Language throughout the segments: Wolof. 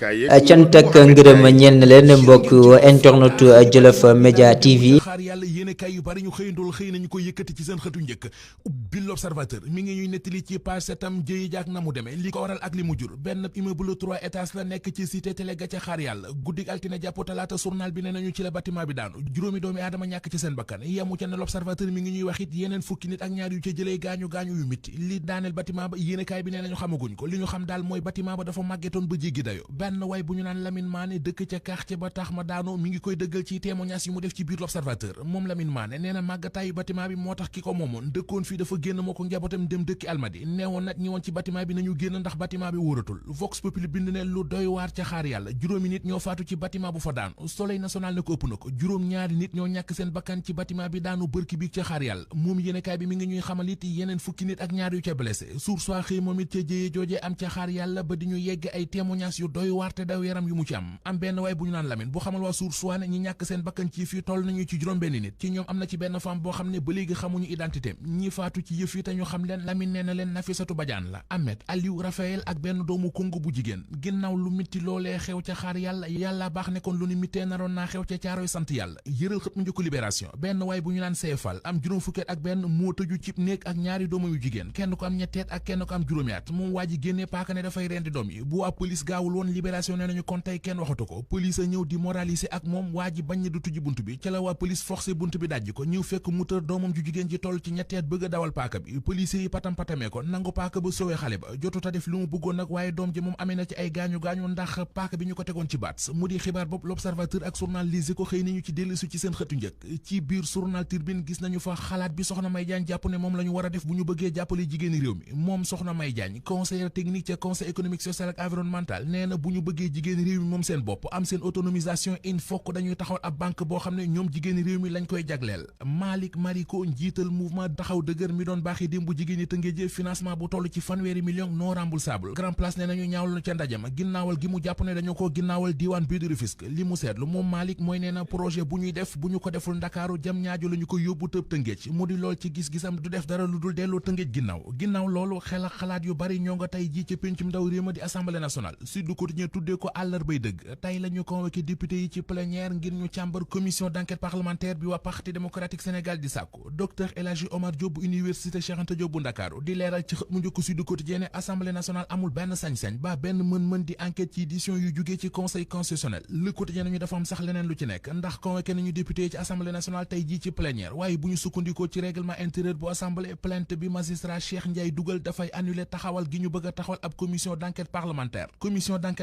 cant ak ngërëm ñeel na leen mbokk internet Jolof Média TV. xaar yàlla yéene kay yu bari ñu xëyandool xëy nañu ko yëkkati ci seen xëtu njëkk ubbi l'Observateur mi ngi ñuy nettali ci page 7 jëyi jaak na mu demee li ko waral ak li mu jur benn immeuble 3 étages la nekk ci cité télé ga ca xaar yàlla guddik altine jàpp talaata journal bi ne nañu ci la bâtiment bi daanu juróomi doomi aadama ñàkk ci seen bakkan yemu ca ne l'Observateur mi ngi ñuy wax it yeneen fukki nit ak ñaar yu ca jëlee gaañu yu mitti li daaneel bâtiment ba yéene kaay bi ne nañu xamaguñ ko li ñu xam daal mooy bâtiment ba dafa màggetoon ba jéggi dayo benn way bu ñu naan Lamine Mané dëkk ca quartier ba tax ma daanoo mi ngi koy dëggal ci témoignage yu mu def ci biir l'Observateur moom Lamine Mané nee na màggataayu bâtiment bi moo tax ki ko moomoon dëkkoon fii dafa génn moo ko njabootam dem dëkki Almadi neewoon nag ñi woon ci bâtiment bi nañu génn ndax bâtiment bi wóoratul Vox Populi bind ne lu doy waar ca xaar yàlla juróomi nit ñoo faatu ci bâtiment bu fa daanu Soleil national ne ko ëpp na ko juróom ñaari nit ñoo ñàkk seen bakkan ci bâtiment bi daanu bërki bi ca xaar yàlla moom yéenekaay bi mi ngi ñuy xamal it yeneen fukki nit ak ñaar yu ca blessé Source A xëy moom it ca jëyee joojee am ca xaar yàlla ba di ñu yegg ay témoignages yu doy waar te daw yaram yu mu ci am benn waay bu ñu naan Lamine bu xamal waa Source A ne ñi ñàkk seen bakkan ci fii toll nañu ci juróom benn nit ci ñoom am na ci benn femme boo xam ne ba léegi xamuñu identité ñi faatu ci yëf yi te ñu xam leen Lamine nee na leen Nafisatu Badiane la Ahmed Aliou Raphaël ak benn doomu Congo bu jigéen ginnaaw lu mitti loolee xew ca xaar yàlla baax ne kon lu ni mittee naroon naa xew ca caaroy sant yàlla yëral xët mu njëkk Libération benn waay bu ñu naan seefal am juróom fukkeet ak benn moo tëju cib néeg ak ñaari doomam yu jigéen kenn ko am ñetteet ak kenn ko am juróomi at moom waa ji génnee paaka ne dafay rendi doom yi bu waa police gaawul woon Libération nee nañu kon tey kenn waxatu ko police a ñëw di moraliser ak moom waa ji bañ ne du tujji bunt bi ca la waa police forcé bunt bi dajji ko ñëw fekk mu tër doomam ju jigéen ji toll ci ñetteet bëgg a dawal paaka bi police yi patam-patamee ko nangu paaka ba sowee xale ba jotuta def lu mu bëggoon nag waaye doom ji moom amee na ci ay gaañu-gaañu ndax paaka bi ñu ko tegoon ci baat mu di xibaar boobu l'Observateur ak journal Les Échos xëy nañu ci dellusi ci seen xëtu njëkk ci biir journal Tribune gis nañu fa xalaat bi soxna May Diagne jàpp ne moom la ñu war a def bu ñu bëggee jàppale jigéeni réew mi moom soxna May Diagne conseillère technique ca conseil économique social ak environnemental nee na bu ñu bëggee jigéeni réew mi moom seen bopp am seen autonomisation il faut que dañuy taxawal ab banque boo xam ne ñoom jigéeni réew mi lañ koy jagleel Malick Mariko njiital mouvement taxaw dëgër mi doon baaxee démb bu jigéen ñi Tëngéej financement bu toll ci fanweeri million non remboursable Grand Place nee nañu ñaawlu na ca ndajama ginnaawal gi mu jàpp ne dañu ko ginnaawal diiwaan bii di Rufisque li mu seetlu moom Malick mooy nee na projet bu ñuy def bu ñu ko deful Ndakaaru jam ñaajo la ñu ko yóbbu tëb Tëngéej mu di lool ci gis-gisam du def dara lu dul delloo Tëngéej ginnaaw loolu xel ak xalaat yu bari ñoo nga tey ji ci péncum ndaw réew ma di Assemblée nationale Sud Quotidien tuddee ko àllarbay dëgg tey la ñu convoqué député yi ci plénière ngir ñu càmbar commission d'enquête parlementaire bi waa Parti démocratique Sénégal di sàkku docteur El Hadji Omar Diop bu université Cheikh Anta Diop bu Ndakaaru di leeral ci xët mu njëkk Sud Quotidien ne Assemblée nationale amul benn sañ-sañ ba benn mën-mën di enquête ci édition yu jugee ci conseil constitutionnel Le Quotidien nañu dafa am sax leneen lu ci nekk ndax convoqué nañu député yi ci Assemblée nationale tey jii ci plénière waaye bu ñu sukkandikoo ci règlement intérieur bu Assemblée plainte bi magistrat Cheikh Ndiaye dugal dafay annuler taxawal gi ñu bëgg a taxawal ab commission d'enquête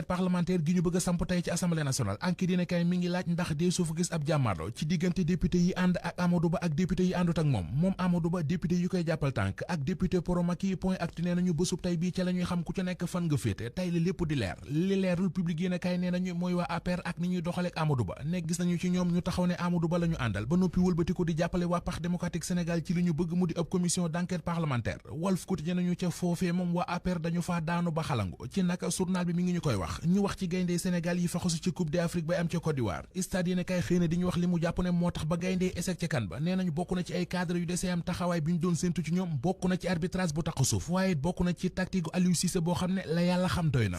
parlementaire gi ñu bëgg a samp tey ci Assemblée nationale enquête dina kay mi ngi laaj ndax dee su fa gis ab jàmmarloo ci diggante député yi ànd ak Amadou Ba ak député yi àndut ak moom Amadou Ba député yi koy jàppal tànk ak député Poromaki point actu nee nañu bésub tey bii ca la ñuy xam ku ca nekk fan nga féete tey la lépp di leer li leerul public yéen a kay nee nañu mooy waa APR ak ni ñuy doxaleek Amadou Ba nekk gis nañu ci ñoom ñu taxaw ne Amadou Ba la ñu àndal ba noppi wëlbati ko di jàppale waa Parti démocratique Sénégal ci li ñu bëgg mu di ab commission d'enquête parlementaire Walf Quotidien nañu ca foofee moom waa APR dañu faa daanu ba xalangu ci naka journal bi mi ngi ñu koy wax ñu wax ci gaynde Sénégal yi faxasu ci Coupe d'Afrique bay am ca Côte d'Ivoire stade yéen a kay xëy na di ñu wax li mu jàpp ne moo tax ba gaynde échec ca kan ba nee nañu bokk na ci ay cadre yu desee am taxawaay bi ñu doon séntu ci ñoom bokk na ci arbitrage bu tax suuf waaye bokk na ci tactique Aliou Cissé boo xam ne la yàlla xam doy na.